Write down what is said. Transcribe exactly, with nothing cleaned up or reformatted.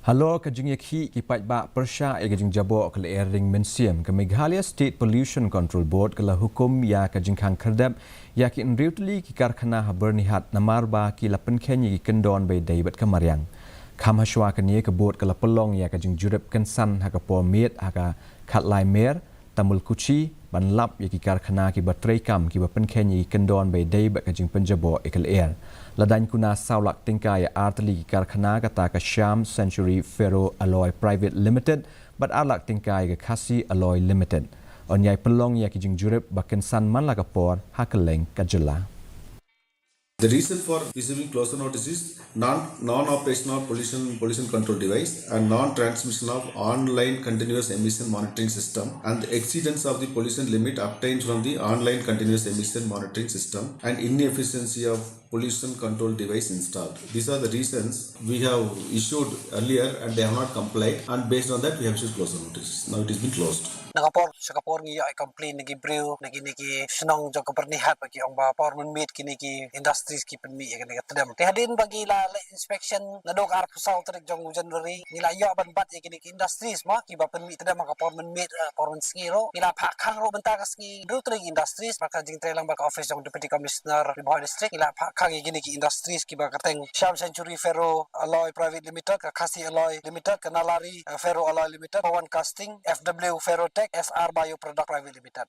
Halor ka jingïakhih ki paidbah pyrshah ïa ka jingjaboh ka lyer ring mynsiem, ka Meghalaya State Pollution Control Board ka la hukum ïa ka jingkhang khyrdep ïa ki hynriew tylli ki karkhana ha Byrnihat namar ba ki la pynkheiñ ïa ki kyndon ba ïadei bad ka mariang. Kham hashwa kane, ka board ka la pynlong ïa ka jingjurip kynsan ha ka por miet ha ka Khatlai Mer, Tamulkuchi, ban lap ïa ki karkhana kiba treikam kiba pynkheiñ ïa ki kyndon ba ïadei bad ka jingpynjaboh ïa ka lyer. La daiñ kuna saw lak tyngka ïa ar tylli ki karkhana, kata ka Shyam Century Ferro Alloy Private Limited bad ar lak tyngka ïa ka Khasi Alloy Limited. Yn ïai pynlong ïa ki jingjurip ba kynsan man la ka por ha kylleng ka jylla. The reason for issuing closure notice is non, non-operation of pollution, pollution control device and non-transmission of online continuous emission monitoring system and the exceedance of the pollution limit obtained from the online continuous emission monitoring system and inefficiency of pollution control device installed. These are the reasons we have issued earlier and they have not complied, and based on that we have issued closure notices. Now it has been closed. Na ka por sha ka por ngi ïoh complain na ki briew na kine ki shnong jong ka Byrnihat ba ki ong ba por mynmiet kine ki industries ki pynmih ïa kane ka tdem. Te hadien ba ngi la leh inspection naduh ka arphew saw tarik jong u January, ngi la ïoh ban bat ïa kine ki industries mo kiba pynmih tdem ha ka por mynmiet, eh, por mynsngi ruh. Ngi la phah khang ruh mynta ka sngi hynriew tylli ki industries bad ka jingtrei lang bad ka office jong Deputy Commissioner Ri Bhoi District. Ngi la phah khang ïa kine ki industries kiba kyrteng Shyam Century Ferro Alloy Private Limited, ka Khasi Alloy Limited, ka Nalari, eh, Ferro Alloy Limited, Pawan Casting, F W Ferrotech, S R Bio Product Private Limited.